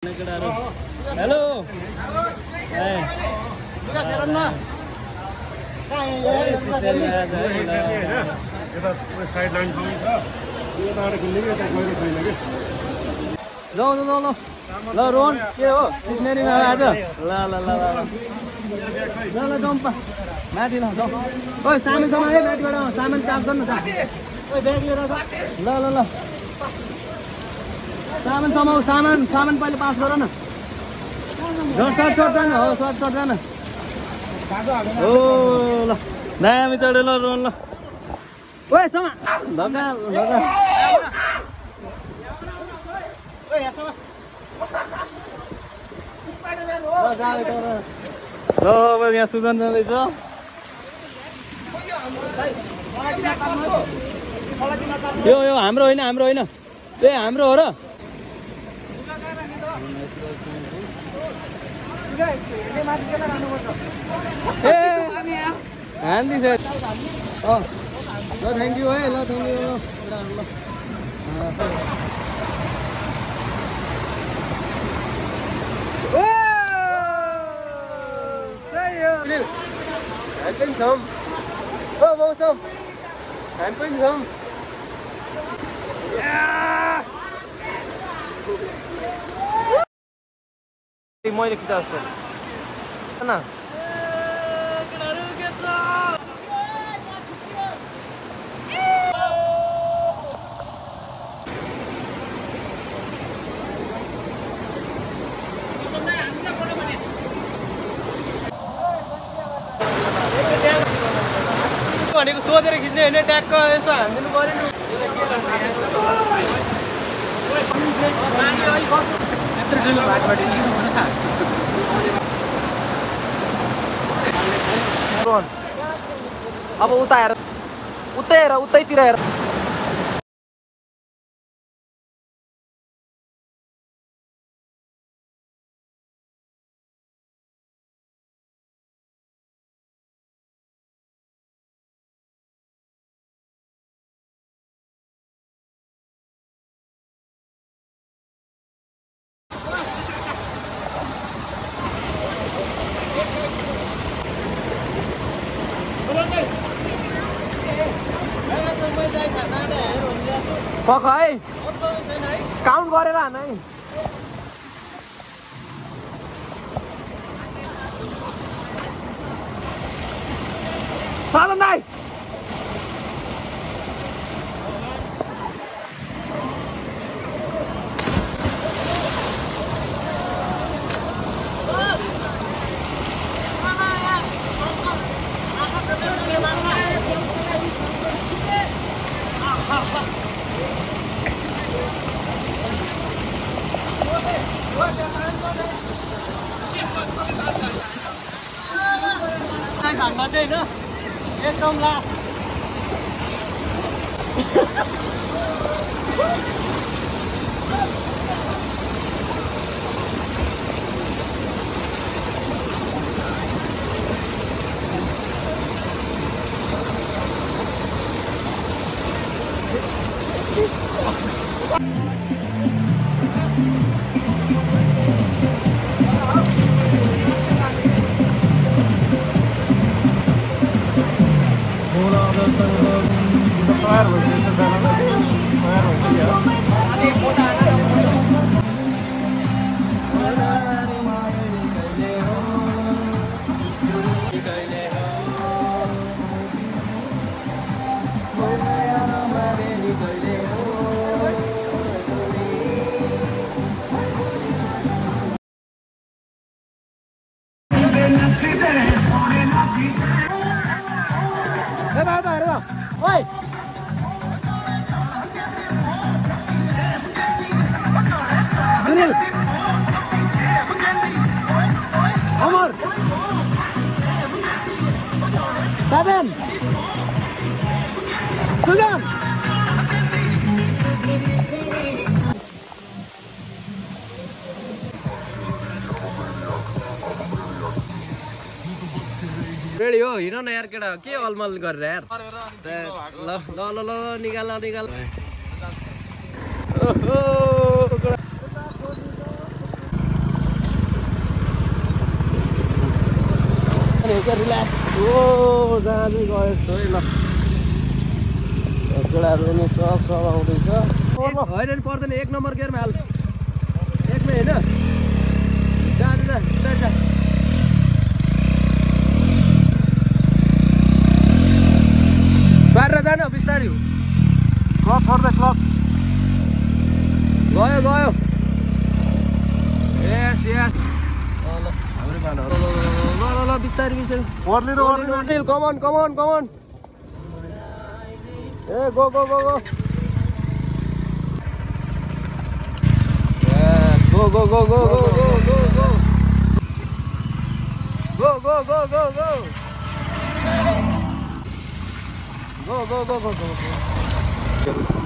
Hello ल रोहन के हो सिस्नेरीमा आज ल ल ल ल ल जाउँ पा माथि ल जाउँ ओइ सामानसम्म है माथिबाट सामान चाप गर्नु छ ओइ ब्याग लिएर ल ल ल सामान पहिले पास गर न सर्ट जान हो सर्ट जान हो ल दामी चढ्यो ल रोहन ल ओइ समा धक्का धक्का ल अब यहाँ सुजन जाँदैछ यो हाम्रो होइन ए हाम्रो हो र ए हान्दिछ ल थ्याङ्क यू है ल थ्याङ्क यू ल हामी पनि छौँ ओ मौसम हामी पनि छौँ मैले खिच्दा जस्तो भनेको सोधेर खिच्ने होइन ट्याक्क यसो हानिदिनु पऱ्यो नि अब उता हेर उतैतिर हेर है काउन्ट गरेर हान है साधन दाइ भान्दा चाहिँ होइन एकदम last Oi! Sunil! Amar! Seven! Sujan! Ready हो हिँड न यार केटा के अलमल गरेर यार ल ल ल ल निकाल नि हो क्या रिल्याक्स ओ जहाँ चाहिँ गयो यस्तो है ल केटाहरू पनि सब आउँदैछ होइन नि पर्दैन 1 नम्बर गियरमा हाल 1 मै होइन जा स्वारेर जान बिस्तारै हो क्लच छोड्दै क्लच गयो यस ल बिस्तारै कमन ए go yes go go go